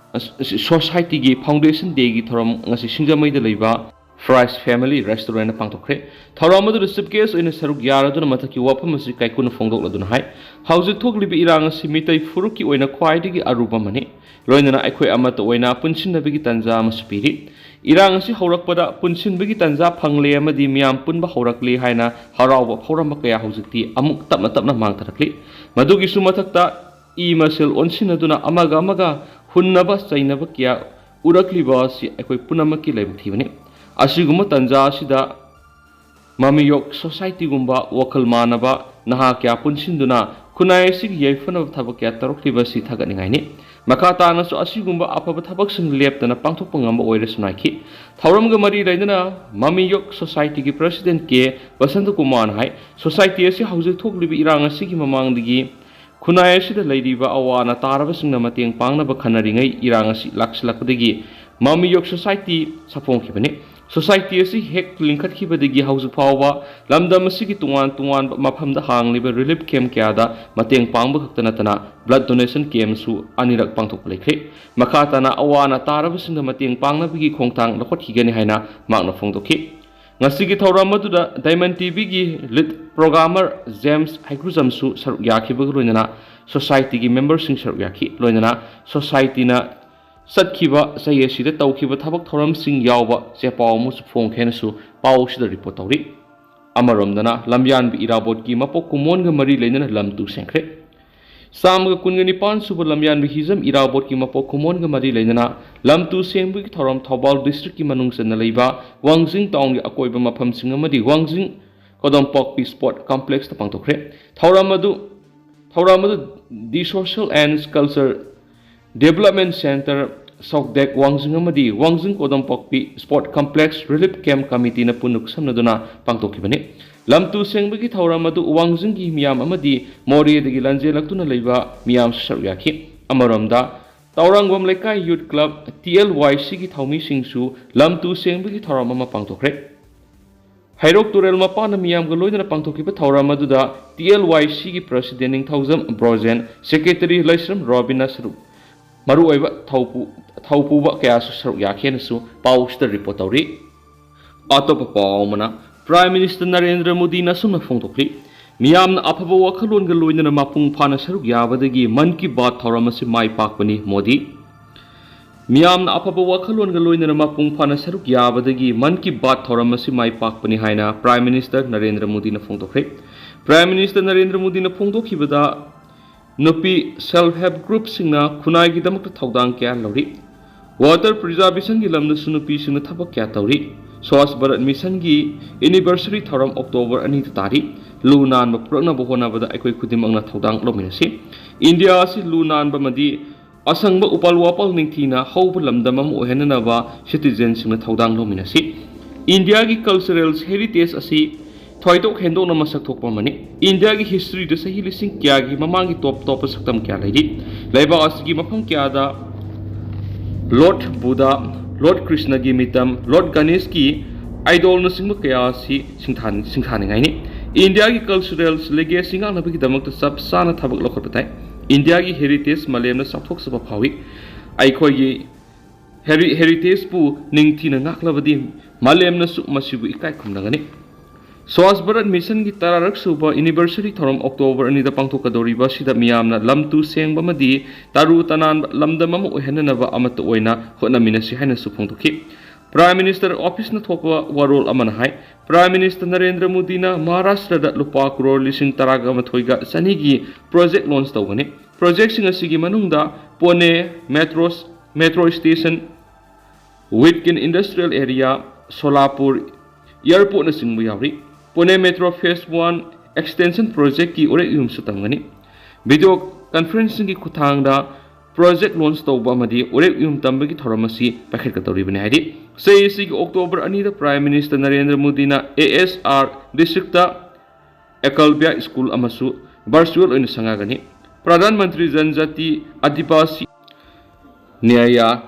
societyꯒꯤ foundation dayꯒꯤ ꯊꯧꯔꯝ ꯉꯁꯤ ꯁꯤꯡꯖꯃꯩꯗ ꯂꯩꯕ Fry's Family Restaurantꯅ ꯄꯥꯡꯊꯣꯛꯈ꯭ꯔꯦ꯫ ꯊꯧꯔꯝ ꯑꯗꯨꯗ chief guest ꯑꯣꯏꯅ ꯁꯔꯨꯛ ꯌꯥꯔꯗꯨꯅ ꯃꯊꯛꯀꯤ ꯋꯥꯐꯝ ꯑꯁꯤ ꯀꯥꯏꯀꯨꯅ ꯐꯣꯡꯗꯣꯛꯂꯗꯨꯅ ꯍꯥꯏ, ꯍꯧꯖꯤꯛ ꯊꯣꯛꯂꯤꯕ ꯏꯔꯥꯡ ꯑꯁꯤ ꯃꯤꯇꯩ ꯐꯨꯔꯨꯞꯀꯤ ꯑꯣꯏꯅ ꯈ꯭ꯋꯥꯏꯗꯒꯤ ꯑꯔꯨꯕ ꯑꯃꯅꯤ꯫ ꯂꯣꯏꯅꯅ ꯑꯩꯈꯣꯏ ꯑꯃꯠꯇ ꯑꯣꯏꯅ ꯄꯨꯟꯁꯤꯟꯅꯕꯒꯤ ꯇꯥꯟꯖꯥ ꯑꯃꯁꯨ ꯄꯤꯔꯤ꯫ ꯏꯔꯥꯡ ꯑꯁꯤ ꯍꯧꯔꯛꯄꯗ ꯄꯨꯟꯁꯤꯟꯕꯒꯤ ꯇꯥꯟꯖꯥ ꯐꯪꯂꯦ ꯑꯃꯗꯤ ꯃꯤꯌꯥꯝ ꯄꯨꯟꯕ ꯍꯧꯔꯛꯂꯦ ꯍꯥꯏꯅ ꯍꯔꯥꯎꯕ ꯐꯥꯎꯔꯝꯕ ꯀꯌꯥ ꯍꯧꯖꯤꯛꯇꯤ ꯑꯃꯨꯛ ꯇꯞꯅ ꯇꯞꯅ ꯃꯥꯡꯊꯔꯛꯂꯤ꯫ ꯃꯗꯨꯒꯤꯁꯨ ꯃꯊꯛꯇ ꯏ ꯃꯁꯦꯜ ꯑꯣꯟꯁꯤꯟꯅꯗꯨꯅ ꯑꯃꯒ ꯑꯃꯒ ꯍꯨꯟꯅꯕ ꯆꯩꯅꯕ ꯀꯌꯥ ꯎꯔꯛꯂꯤꯕ ꯑꯁꯤ ꯑꯩꯈꯣꯏ ꯄꯨꯝꯅꯃꯛꯀꯤ ꯂꯥꯏꯕꯛ ꯊꯤꯕꯅꯤ꯫ ꯑꯁꯤꯒꯨꯝꯕ ꯇꯥꯟꯖꯥ ꯑꯁꯤꯗ ꯃꯃꯤꯌꯣꯛ societyꯒꯨꯝꯕ ꯋꯥꯈꯜ ꯃꯥꯟꯅꯕ ꯅꯍꯥ ꯀꯌꯥ ꯄꯨꯟꯁꯤꯟꯗꯨꯅ ꯈꯨꯟꯅꯥꯏ ꯑꯁꯤꯒꯤ ꯌꯥꯏꯐꯅꯕ ꯊꯕꯛ ꯀꯌꯥ ꯇꯧꯔꯛꯂꯤꯕ ꯑꯁꯤ ꯊꯥꯒꯠꯅꯤꯡꯉꯥꯏꯅꯤ꯫ ꯃꯈꯥ ꯇꯥꯅꯁꯨ ꯑꯁꯤꯒꯨꯝꯕ ꯑꯐꯕ ꯊꯕꯛꯁꯤꯡ ꯂꯦꯞꯇꯅ ꯄꯥꯡꯊꯣꯛꯄ ꯉꯝꯕ ꯑꯣꯏꯔꯁꯅꯨ ꯍꯥꯏꯈꯤ꯫ ꯊꯧꯔꯝꯒ ꯃꯔꯤ ꯂꯩꯅꯅ ꯃꯃꯤꯌꯣꯛ societyꯒꯤ president K ꯕꯁꯟꯇ ꯀꯨꯃꯥꯔꯅ ꯍꯥꯏ, society ꯑꯁꯤ ꯍꯧꯖꯤꯛ ꯊꯣꯛꯂꯤꯕ ꯏꯔꯥꯡ ꯑꯁꯤꯒꯤ ꯃꯃꯥꯡꯗꯒꯤ ꯈꯨꯟꯅꯥꯏ ꯑꯁꯤꯗ ꯂꯩꯔꯤꯕ ꯑꯋꯥ ꯑꯅꯥ ꯇꯥꯔꯕꯁꯤꯡꯅ ꯃꯇꯦꯡ ꯄꯥꯡꯅꯕ ꯈꯟꯅꯔꯤꯉꯩ ꯏꯔꯥꯡ ꯑꯁꯤ ꯂꯥꯛꯁꯤꯜꯂꯛꯄꯗꯒꯤ ꯃꯃꯤꯌꯣꯛ ꯁꯣꯁꯥꯏꯇꯤ ꯁꯥꯐꯣꯡꯈꯤꯕꯅꯤ꯫ ꯁꯣꯁꯥꯏꯇꯤ ꯑꯁꯤ ꯍꯦꯛ ꯂꯤꯡꯈꯠꯈꯤꯕꯗꯒꯤ ꯍꯧꯖꯤꯛ ꯐꯥꯎꯕ ꯂꯝꯗꯝ ꯑꯁꯤꯒꯤ ꯇꯣꯉꯥꯟ ꯇꯣꯉꯥꯟꯕ ꯃꯐꯝꯗ ꯍꯥꯡꯂꯤꯕ ꯔꯤꯂꯤꯐ ꯀꯦꯝꯞ ꯀꯌꯥꯗ ꯃꯇꯦꯡ ꯄꯥꯡꯕ ꯈꯛꯇ ꯅꯠꯇꯅ ꯕ꯭ꯂꯗ ꯗꯣꯅꯦꯁꯟ ꯀꯦꯝꯞꯁꯨ ꯑꯅꯤꯔꯛ ꯄꯥꯡꯊꯣꯛꯄ ꯂꯩꯈ꯭ꯔꯦ꯫ ꯃꯈꯥ ꯇꯥꯅ ꯑꯋꯥ ꯑꯅꯥ ꯇꯥꯔꯕꯁꯤꯡꯗ ꯃꯇꯦꯡ ꯄꯥꯡꯅꯕꯒꯤ ꯈꯣꯡꯊꯥꯡ ꯂꯧꯈꯠꯈꯤꯒꯅꯤ ꯍꯥꯏꯅ ꯃꯍꯥꯛꯅ ꯐꯣꯡꯗꯣꯛꯈꯤ꯫ ꯉꯁꯤꯒꯤ ꯊꯧꯔꯝ ꯑꯗꯨꯗ ꯗꯥꯏꯃꯟ ꯇꯤꯚꯤꯒꯤ ꯂꯤꯗ ꯄ꯭ꯔꯣꯒ꯭ꯔꯥꯃꯔ ꯖꯦꯝꯁ ꯍꯩꯀ꯭ꯔꯨꯖꯝꯁꯨ ꯁꯔꯨꯛ ꯌꯥꯈꯤꯕꯒ ꯂꯣꯏꯅꯅ ꯁꯣꯁꯥꯏꯇꯤꯒꯤ ꯃꯦꯝꯕꯔꯁꯤꯡ ꯁꯔꯨꯛ ꯌꯥꯈꯤ꯫ ꯂꯣꯏꯅꯅ ꯁꯣꯁꯥꯏꯇꯤꯅ ꯆꯠꯈꯤꯕ ꯆꯍꯤ ꯑꯁꯤꯗ ꯇꯧꯈꯤꯕ ꯊꯕꯛ ꯊꯧꯔꯝꯁꯤꯡ ꯌꯥꯎꯕ ꯆꯦꯄꯥꯎ ꯑꯃꯁꯨ ꯐꯣꯡꯈꯤ ꯍꯥꯏꯅꯁꯨ ꯄꯥꯎ ꯑꯁꯤꯗ ꯔꯤꯄꯣꯔꯠ ꯇꯧꯔꯤ꯫ ꯑꯃꯔꯣꯝꯗꯅ ꯂꯝꯌꯥꯟꯕ ꯏꯔꯥꯕꯣꯠꯀꯤ ꯃꯄꯣꯛ ꯀꯨꯝꯑꯣꯟꯒ ꯃꯔꯤ ꯂꯩꯅꯅ ꯂꯝ ꯇꯨ ꯁꯦꯡꯈ꯭ꯔꯦ꯫ ꯆꯥꯝꯃꯒ ꯀꯨꯟꯒ ꯅꯤꯄꯥꯟ ꯁꯨꯕ ꯂꯝꯌꯥꯟꯕ ꯍꯤꯖꯝ ꯏꯔꯥꯕꯣꯠꯀꯤ ꯃꯄꯣꯛ ꯀꯨꯝꯑꯣꯟꯒ ꯃꯔꯤ ꯂꯩꯅꯅ ꯂꯝ ꯇꯨ ꯁꯦꯡꯕꯒꯤ ꯊꯧꯔꯝ ꯊꯧꯕꯥꯜ ꯗꯤꯁꯇ꯭ꯔꯤꯛꯀꯤ ꯃꯅꯨꯡ ꯆꯟꯅ ꯂꯩꯕ ꯋꯥꯡꯖꯤꯡ ꯇꯥꯎꯟꯒꯤ ꯑꯀꯣꯏꯕ ꯃꯐꯝꯁꯤꯡ ꯑꯃꯗꯤ ꯋꯥꯡꯖꯤꯡ ꯀꯣꯗꯝꯄꯣꯛꯄꯤ ꯁ꯭ꯄꯣꯔꯠ ꯀꯝꯄ꯭ꯂꯦꯛꯁꯇ ꯄꯥꯡꯊꯣꯛꯈ꯭ꯔꯦ꯫ ꯊꯧꯔꯝ ꯑꯗꯨ ꯊꯧꯔꯝ ꯑꯗꯨ the social and culture development centre, ꯁꯣꯛꯗꯦꯛ ꯋꯥꯡꯖꯤꯡ ꯑꯃꯗꯤ ꯋꯥꯡꯖꯤꯡ ꯀꯣꯗꯝꯄꯣꯛꯄꯤ ꯁ꯭ꯄꯣꯔꯠ ꯀꯝꯄ꯭ꯂꯦꯛꯁ ꯔꯤꯂꯤꯐ ꯀꯦꯝꯞ ꯀꯃꯤꯇꯤꯅ ꯄꯨꯟꯅ ꯈꯨꯠꯁꯝꯅꯗꯨꯅ ꯄꯥꯡꯊꯣꯛꯈꯤꯕꯅꯤ꯫ ꯂꯝ ꯇꯨ ꯁꯦꯡꯕꯒꯤ ꯊꯧꯔꯝ ꯑꯗꯨ ꯋꯥꯡꯖꯤꯡꯒꯤ ꯃꯤꯌꯥꯝ ꯑꯃꯗꯤ ꯃꯣꯔꯦꯗꯒꯤ ꯂꯟꯖꯦꯜꯂꯛꯇꯨꯅ ꯂꯩꯕ ꯃꯤꯌꯥꯝꯁꯨ ꯁꯔꯨꯛ ꯌꯥꯈꯤ꯫ ꯑꯃꯔꯣꯝꯗ ꯇꯥꯎꯔꯥꯡꯕꯝ ꯂꯩꯀꯥꯏ ꯌꯨꯠ ꯀ꯭ꯂꯕ, ꯇꯤ ꯑꯦꯜ ꯋꯥꯏ ꯁꯤꯒꯤ ꯊꯧꯃꯤꯁꯤꯡꯁꯨ ꯂꯝ ꯇꯨ ꯁꯦꯡꯕꯒꯤ ꯊꯧꯔꯝ ꯑꯃ ꯄꯥꯡꯊꯣꯛꯈ꯭ꯔꯦ꯫ ꯍꯩꯔꯣꯛ ꯇꯨꯔꯦꯜ ꯃꯄꯥꯟꯗ ꯃꯤꯌꯥꯝꯒ ꯂꯣꯏꯅꯅ ꯄꯥꯡꯊꯣꯛꯈꯤꯕ ꯊꯧꯔꯝ ꯑꯗꯨꯗ ꯇꯤ ꯑꯦꯜ ꯋꯥꯏ ꯁꯤꯒꯤ ꯄ꯭ꯔꯁꯤꯗꯦꯟ ꯅꯤꯡꯊꯧꯖꯝ ꯕ꯭ꯔꯣꯖꯦꯟ, ꯁꯦꯀ꯭ꯔꯦꯇꯔꯤ ꯂꯩꯁ꯭ꯔꯝ ꯔꯣꯕꯤꯟꯅ ꯁꯔꯨꯛ, ꯃꯔꯨꯑꯣꯏꯕ ꯊꯧꯄꯨ-, ꯊꯧꯄꯨꯕ ꯀꯌꯥꯁꯨ ꯁꯔꯨꯛ ꯌꯥꯈꯤ ꯍꯥꯏꯅꯁꯨ ꯄꯥꯎꯁꯤꯗ ꯔꯤꯄꯣꯔꯠ ꯇꯧꯔꯤ꯫ ꯑꯇꯣꯞꯄ ꯄꯥꯎ ꯑꯃꯅ, ꯄ꯭ꯔꯥꯏꯝ ꯃꯤꯅꯤꯁꯇꯔ ꯅꯔꯦꯟꯗ꯭ꯔ ꯃꯣꯗꯤꯅ ꯑꯁꯨꯝꯅ ꯐꯣꯡꯗꯣꯛꯂꯤ, ꯃꯤꯌꯥꯝꯅ ꯑꯐꯕ ꯋꯥꯈꯜꯂꯣꯟꯒ ꯂꯣꯏꯅꯅ ꯃꯄꯨꯡ ꯐꯥꯅ ꯁꯔꯨꯛ ꯌꯥꯕꯗꯒꯤ ꯃꯟ ꯀꯤ ꯕꯥꯠ ꯊꯧꯔꯝ ꯑꯁꯤ ꯃꯥꯏ ꯄꯥꯛꯄꯅꯤ꯫ ꯃꯣꯗꯤ, ꯃꯤꯌꯥꯝꯅ ꯑꯐꯕ ꯋꯥꯈꯜꯂꯣꯟꯒ ꯂꯣꯏꯅꯅ ꯃꯄꯨꯡ ꯐꯥꯅ ꯁꯔꯨꯛ ꯌꯥꯕꯗꯒꯤ ꯃꯟ ꯀꯤ ꯕꯥꯠ ꯊꯧꯔꯝ ꯑꯁꯤ ꯃꯥꯏ ꯄꯥꯛꯄꯅꯤ ꯍꯥꯏꯅ ꯄ꯭ꯔꯥꯏꯝ ꯃꯤꯅꯤꯁꯇꯔ ꯅꯔꯦꯟꯗ꯭ꯔ ꯃꯣꯗꯤꯅ ꯐꯣꯡꯗꯣꯛꯈ꯭ꯔꯦ꯫ ꯄ꯭ꯔꯥꯏꯝ ꯃꯤꯅꯤꯁꯇꯔ ꯅꯔꯦꯟꯗ꯭ꯔ ꯃꯣꯗꯤꯅ ꯐꯣꯡꯗꯣꯛꯈꯤꯕꯗ, ꯅꯨꯄꯤ ꯁꯦꯜꯐ ꯍꯦꯜꯞ ꯒ꯭ꯔꯨꯞꯁꯤꯡꯅ ꯈꯨꯟꯅꯥꯏꯒꯤꯗꯃꯛꯇ ꯊꯧꯗꯥꯡ ꯀꯌꯥ ꯂꯧꯔꯤ꯫ ꯋꯥꯇꯔ ꯄ꯭ꯔꯤꯖꯥꯔꯕꯦꯁꯟꯒꯤ ꯂꯝꯗꯁꯨ ꯅꯨꯄꯤꯁꯤꯡꯅ ꯊꯕꯛ ꯀꯌꯥ ꯇꯧꯔꯤ꯫ ꯁ꯭ꯋꯥꯁ ꯚꯥꯔꯠ ꯃꯤꯁꯟꯒꯤ ꯑꯦꯅꯤꯚꯔꯁꯔꯤ ꯊꯧꯔꯝ ꯑꯣꯛꯇꯣꯕꯔ ꯑꯅꯤꯗ ꯇꯥꯔꯤ꯫ ꯂꯨ ꯅꯥꯟꯕ ꯄꯨꯔꯛꯅꯕ ꯍꯣꯠꯅꯕꯗ ꯑꯩꯈꯣꯏ ꯈꯨꯗꯤꯡꯃꯛꯅ ꯊꯧꯗꯥꯡ ꯂꯧꯃꯤꯟꯅꯁꯤ꯫ ꯏꯟꯗꯤꯌꯥ ꯑꯁꯤ ꯂꯨ ꯅꯥꯟꯕ ꯑꯃꯗꯤ ꯑꯁꯪꯕ ꯎꯄꯥꯜ ꯋꯥꯄꯥꯜ ꯅꯤꯡꯊꯤꯅ ꯍꯧꯕ ꯂꯝꯗꯝ ꯑꯃ ꯑꯣꯏꯍꯟꯅꯅꯕ ꯁꯤꯇꯤꯖꯦꯟꯁꯤꯡꯅ ꯊꯧꯗꯥꯡ ꯂꯧꯃꯤꯟꯅꯁꯤ꯫ ꯏꯟꯗꯤꯌꯥꯒꯤ ꯀꯜꯆꯔꯦꯜ ꯍꯦꯔꯤꯇꯦꯖ ꯑꯁꯤ ꯊꯣꯏꯗꯣꯛ ꯍꯦꯟꯗꯣꯛꯅ ꯃꯁꯛ ꯊꯣꯛꯄ ꯑꯃꯅꯤ꯫ ꯏꯟꯗꯤꯌꯥꯒꯤ ꯍꯤꯁꯇ꯭ꯔꯤꯗ ꯆꯍꯤ ꯂꯤꯁꯤꯡ ꯀꯌꯥꯒꯤ ꯃꯃꯥꯡꯒꯤ ꯇꯣꯞ ꯇꯣꯞꯄ ꯁꯛꯇꯝ ꯀꯌꯥ ꯂꯩꯔꯤ꯫ ꯂꯩꯕꯥꯛ ꯑꯁꯤꯒꯤ ꯃꯐꯝ ꯀꯌꯥꯗ Lord Buddha, Lord Krishnaꯒꯤ ꯃꯤꯇꯝ, Lord Ganeshꯀꯤ idolꯅꯆꯤꯡꯕ ꯀꯌꯥ ꯑꯁꯤ ꯁꯤꯡꯊꯥ-, ꯁꯤꯡꯊꯥꯅꯤꯡꯉꯥꯏꯅꯤ꯫ ꯏꯟꯗꯤꯌꯥꯒꯤ cultural legacy ꯉꯥꯛꯅꯕꯒꯤꯗꯃꯛꯇ ꯆꯞ ꯆꯥꯅ ꯊꯕꯛ ꯂꯧꯈꯠꯄ ꯇꯥꯏ꯫ ꯏꯟꯗꯤꯌꯥꯒꯤ heritage ꯃꯥꯂꯦꯝꯅ ꯆꯥꯎꯊꯣꯛꯆꯕ ꯐꯥꯎꯏ꯫ ꯑꯩꯈꯣꯏꯒꯤ heri-, heritageꯄꯨ ꯅꯤꯡꯊꯤꯅ ꯉꯥꯛꯂꯕꯗꯤ ꯃꯥꯂꯦꯝꯅꯁꯨ ꯃꯁꯤꯕꯨ ꯏꯀꯥꯏ ꯈꯨꯝꯅꯒꯅꯤ꯫ Swachh Bharat Missionꯒꯤ ꯇꯔꯥꯔꯛ ꯁꯨꯕ anniversary ꯊꯧꯔꯝ October ꯑꯅꯤꯗ ꯄꯥꯡꯊꯣꯛꯀꯗꯧꯔꯤꯕ ꯑꯁꯤꯗ ꯃꯤꯌꯥꯝꯅ ꯂꯝ ꯇꯨ ꯁꯦꯡꯕ ꯑꯃꯗꯤ ꯇꯔꯨ ꯇꯅꯥꯟꯕ ꯂꯝꯗꯝ ꯑꯃ ꯑꯣꯏꯍꯟꯅꯅꯕ ꯑꯃꯠꯇ ꯑꯣꯏꯅ ꯍꯣꯠꯅꯃꯤꯟꯅꯁꯤ ꯍꯥꯏꯅꯁꯨ ꯐꯣꯡꯗꯣꯛꯈꯤ꯫ Prime Minister Officeꯅ ꯊꯣꯛꯄ ꯋꯥꯔꯣꯜ ꯑꯃꯅ ꯍꯥꯏ, Prime Minister ꯅꯔꯦꯟꯗ꯭ꯔ ꯃꯣꯗꯤꯅ ꯃꯍꯥꯔꯥꯁꯇ꯭ꯔꯗ ꯂꯨꯄꯥ ꯀ꯭ꯔꯣꯔ ꯂꯤꯁꯤꯡ ꯇꯔꯥꯒ ꯃꯥꯊꯣꯏꯒ ꯆꯅꯤꯒꯤ project launch ꯇꯧꯒꯅꯤ꯫ Projectꯁꯤꯡ ꯑꯁꯤꯒꯤ ꯃꯅꯨꯡꯗ ꯄꯣꯅꯦ metro, metro station, Vitkin Industrial Area, Solapur airportꯅꯆꯤꯡꯕ ꯌꯥꯎꯔꯤ꯫ Pune metro phase one extension projectꯀꯤ ꯎꯔꯦꯛ ꯌꯨꯝꯁꯨ ꯇꯝꯒꯅꯤ꯫ Video conferencingꯒꯤ ꯈꯨꯠꯊꯥꯡꯗ project launch ꯇꯧꯕ ꯑꯃꯗꯤ ꯎꯔꯦꯛ ꯌꯨꯝ ꯇꯝꯕꯒꯤ ꯊꯧꯔꯝ ꯑꯁꯤ ꯄꯥꯏꯈꯠꯀꯗꯧꯔꯤꯕꯅꯤ ꯍꯥꯏꯔꯤ꯫ ꯆꯍꯤ ꯑꯁꯤꯒꯤ October ꯑꯅꯤꯗ Prime Minister ꯅꯔꯦꯟꯗ꯭ꯔ ꯃꯣꯗꯤꯅ A S R districtꯇ Ekalvya School ꯑꯃꯁꯨ virtual ꯑꯣꯏꯅ ꯁꯪꯒꯥꯒꯅꯤ꯫ Pradhan Mantri Janjati Adivasi Nyaya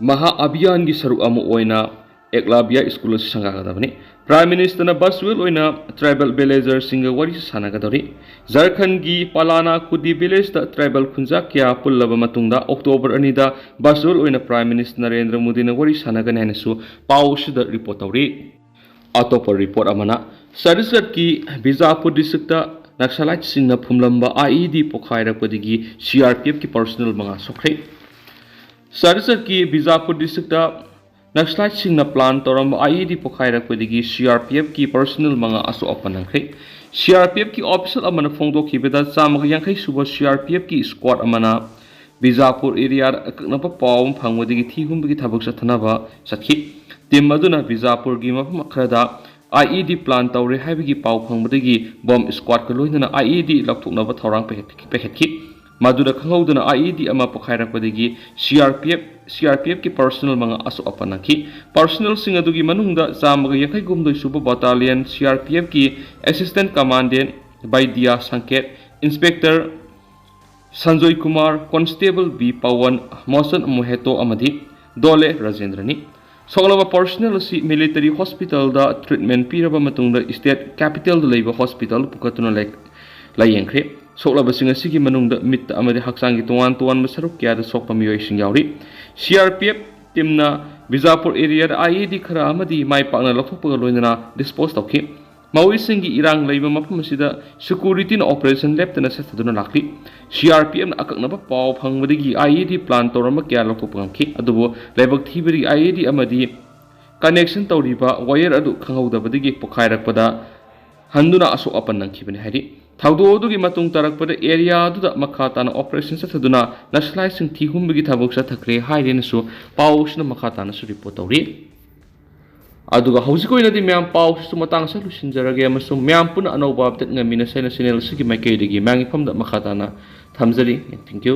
Maha Abhiyanꯒꯤ ꯁꯔꯨꯛ ꯑꯃ ꯑꯣꯏꯅ Ekalvya School ꯑꯁꯤ ꯁꯪꯒꯥꯒꯗꯕꯅꯤ꯫ Prime Ministerꯅ virtual ꯑꯣꯏꯅ tribal villagerꯁꯤꯡꯒ ꯋꯥꯔꯤ ꯁꯥꯟꯅꯒꯗꯧꯔꯤ꯫ ꯖꯔꯈꯟꯒꯤ ꯄꯥꯂꯥꯅꯥ ꯀꯨꯗꯤ villageꯇ tribal ꯈꯨꯟꯖꯥ ꯀꯌꯥ ꯄꯨꯜꯂꯕ ꯃꯇꯨꯡꯗ October ꯑꯅꯤꯗ virtual ꯑꯣꯏꯅ Prime Minister ꯅꯔꯦꯟꯗ꯭ꯔ ꯃꯣꯗꯤꯅ ꯋꯥꯔꯤ ꯁꯥꯟꯅꯒꯅꯤ ꯍꯥꯏꯅꯁꯨ ꯄꯥꯎ ꯑꯁꯤꯗ report ꯇꯧꯔꯤ꯫ ꯑꯇꯣꯞꯄ report ꯑꯃꯅ, ꯆꯇꯤꯁꯒꯔꯀꯤ Bijapur districtꯇ Naxaliteꯁꯤꯡꯅ ꯐꯨꯝꯂꯝꯕ I E D ꯄꯣꯈꯥꯏꯔꯛꯄꯗꯒꯤ C R P Fꯀꯤ personnel ꯃꯉꯥ ꯁꯣꯛꯈ꯭ꯔꯦ꯫ ꯆꯇꯤꯁꯒꯔꯀꯤ ꯕꯤꯖꯥꯄꯨꯔ districtꯇ Naxaliteꯁꯤꯡꯅ plan ꯇꯧꯔꯝꯕ I E D ꯄꯣꯈꯥꯏꯔꯛꯄꯗꯒꯤ C R P Fꯀꯤ personnel ꯃꯉꯥ ꯑꯁꯣꯛ ꯑꯄꯟ ꯅꯪꯈ꯭ꯔꯦ꯫ C R P Fꯀꯤ official ꯑꯃꯅ ꯐꯣꯡꯗꯣꯛꯈꯤꯕꯗ, ꯆꯥꯝꯃꯒ ꯌꯥꯡꯈꯩ ꯁꯨꯕ C R P Fꯀꯤ squad ꯑꯃꯅ ꯕꯤꯖꯥꯄꯨꯔ areaꯗ ꯑꯀꯛꯅꯕ ꯄꯥꯎ ꯑꯃ ꯐꯪꯕꯗꯒꯤ ꯊꯤ ꯍꯨꯝꯕꯒꯤ ꯊꯕꯛ ꯆꯠꯊꯅꯕ ꯆꯠꯈꯤ꯫ Team ꯑꯗꯨꯅ ꯕꯤꯖꯥꯄꯨꯔꯒꯤ ꯃꯐꯝ ꯈꯔꯗ I E D plan ꯇꯧꯔꯦ ꯍꯥꯏꯕꯒꯤ ꯄꯥꯎ ꯐꯪꯕꯗꯒꯤ bomb squadꯀ ꯂꯣꯏꯅꯅ I E D ꯂꯧꯊꯣꯛꯅꯕ ꯊꯧꯔꯥꯡ ꯄꯥꯏꯈꯠ-, ꯄꯥꯏꯈꯠꯈꯤ꯫ ꯃꯗꯨꯗ ꯈꯪꯍꯧꯗꯅ I E D ꯑꯃ ꯄꯣꯈꯥꯏꯔꯛꯄꯗꯒꯤ C R P F, C R P Fꯀꯤ personnel ꯃꯉꯥ ꯑꯁꯣꯛ ꯑꯄꯟ ꯅꯪꯈꯤ꯫ Personnelꯁꯤꯡ ꯑꯗꯨꯒꯤ ꯃꯅꯨꯡꯗ ꯆꯥꯝꯃꯒ ꯌꯥꯡꯈꯩ ꯍꯨꯝꯗꯣꯏ ꯁꯨꯕ battalion C R P Fꯀꯤ assistant commandant Baidya Sanket, inspector Sanjoy Kumar, constable B Pawan, Mochan Mahato ꯑꯃꯗꯤ ꯗꯣꯂꯦ ꯔꯥꯖꯦꯟꯗ꯭ꯔꯅꯤ꯫ ꯁꯣꯛꯂꯕ personnel ꯑꯁꯤ military hospitalꯗ treatment ꯄꯤꯔꯕ ꯃꯇꯨꯡꯗ state capitalꯗ ꯂꯩꯕ hospital ꯄꯨꯈꯠꯇꯨꯅ ꯂꯥꯏ-, ꯂꯥꯌꯦꯡꯈ꯭ꯔꯦ꯫ ꯁꯣꯛꯂꯕꯁꯤꯡ ꯑꯁꯤꯒꯤ ꯃꯅꯨꯡꯗ ꯃꯤꯠꯇ ꯑꯃꯗꯤ ꯍꯛꯆꯥꯡꯒꯤ ꯇꯣꯉꯥꯟ ꯇꯣꯉꯥꯟꯕ ꯁꯔꯨꯛ ꯀꯌꯥꯗ ꯁꯣꯛꯄ ꯃꯤꯑꯣꯏꯁꯤꯡ ꯌꯥꯎꯔꯤ꯫ C R P F teamꯅ Bijapur areaꯗ I E D ꯈꯔ ꯑꯃꯗꯤ ꯃꯥꯏ ꯄꯥꯛꯅ ꯂꯧꯊꯣꯛꯄꯒ ꯂꯣꯏꯅꯅ dispose ꯇꯧꯈꯤ꯫ ꯃꯥꯑꯣꯏꯁꯤꯡꯒꯤ ꯏꯔꯥꯡ ꯂꯩꯕ ꯃꯐꯝ ꯑꯁꯤꯗ securityꯅ operation ꯂꯦꯞꯇꯅ ꯆꯠꯊꯗꯨꯅ ꯂꯥꯛꯂꯤ꯫ C R P Fꯅ ꯑꯀꯛꯅꯕ ꯄꯥꯎ ꯐꯪꯕꯗꯒꯤ I E D plant ꯇꯧꯔꯝꯕ ꯀꯌꯥ ꯂꯧꯊꯣꯛꯄ ꯉꯝꯈꯤ, ꯑꯗꯨꯕꯨ ꯂꯥꯏꯕꯛ ꯊꯤꯕꯗꯤ I E D ꯑꯃꯗꯤ connection ꯇꯧꯔꯤꯕ wire ꯑꯗꯨ ꯈꯪꯍꯧꯗꯕꯗꯒꯤ ꯄꯣꯈꯥꯏꯔꯛꯄꯗ ꯍꯟꯗꯨꯅ ꯑꯁꯣꯛ ꯑꯄꯟ ꯅꯪꯈꯤꯕꯅꯤ ꯍꯥꯏꯔꯤ꯫ ꯊꯧꯗꯣꯛ ꯑꯗꯨꯒꯤ ꯃꯇꯨꯡ ꯇꯥꯔꯛꯄꯗ area ꯑꯗꯨꯗ ꯃꯈꯥ ꯇꯥꯅ operation ꯆꯠꯊꯗꯨꯅ ꯅꯛꯁꯂꯥꯏꯠꯁꯤꯡ ꯊꯤꯍꯨꯝꯕꯒꯤ ꯊꯕꯛ ꯆꯠꯊꯈ꯭ꯔꯦ ꯍꯥꯏꯔꯦꯅꯁꯨ ꯄꯥꯎ ꯑꯁꯤꯅ ꯃꯈꯥ ꯇꯥꯅꯁꯨ report ꯇꯧꯔꯤ꯫ ꯑꯗꯨꯒ ꯍꯧꯖꯤꯛ ꯑꯣꯏꯅꯗꯤ ꯃꯌꯥꯝ ꯄꯥꯎꯁꯤꯁꯨ ꯃꯇꯥꯡ ꯑꯁꯤꯗ ꯂꯣꯏꯁꯤꯟꯖꯔꯒꯦ ꯑꯃꯁꯨꯡ ꯃꯌꯥꯝ ꯄꯨꯟꯅ ꯑꯅꯧꯕ update ꯉꯥꯏꯃꯤꯟꯅꯁꯦꯅ channel ꯑꯁꯤꯒꯤ ꯃꯥꯏꯀꯩꯗꯒꯤ ꯃꯌꯥꯝꯒꯤ ꯐꯝꯗ ꯃꯈꯥ ꯇꯥꯅ ꯊꯝꯖꯔꯤ꯫ Thank you꯫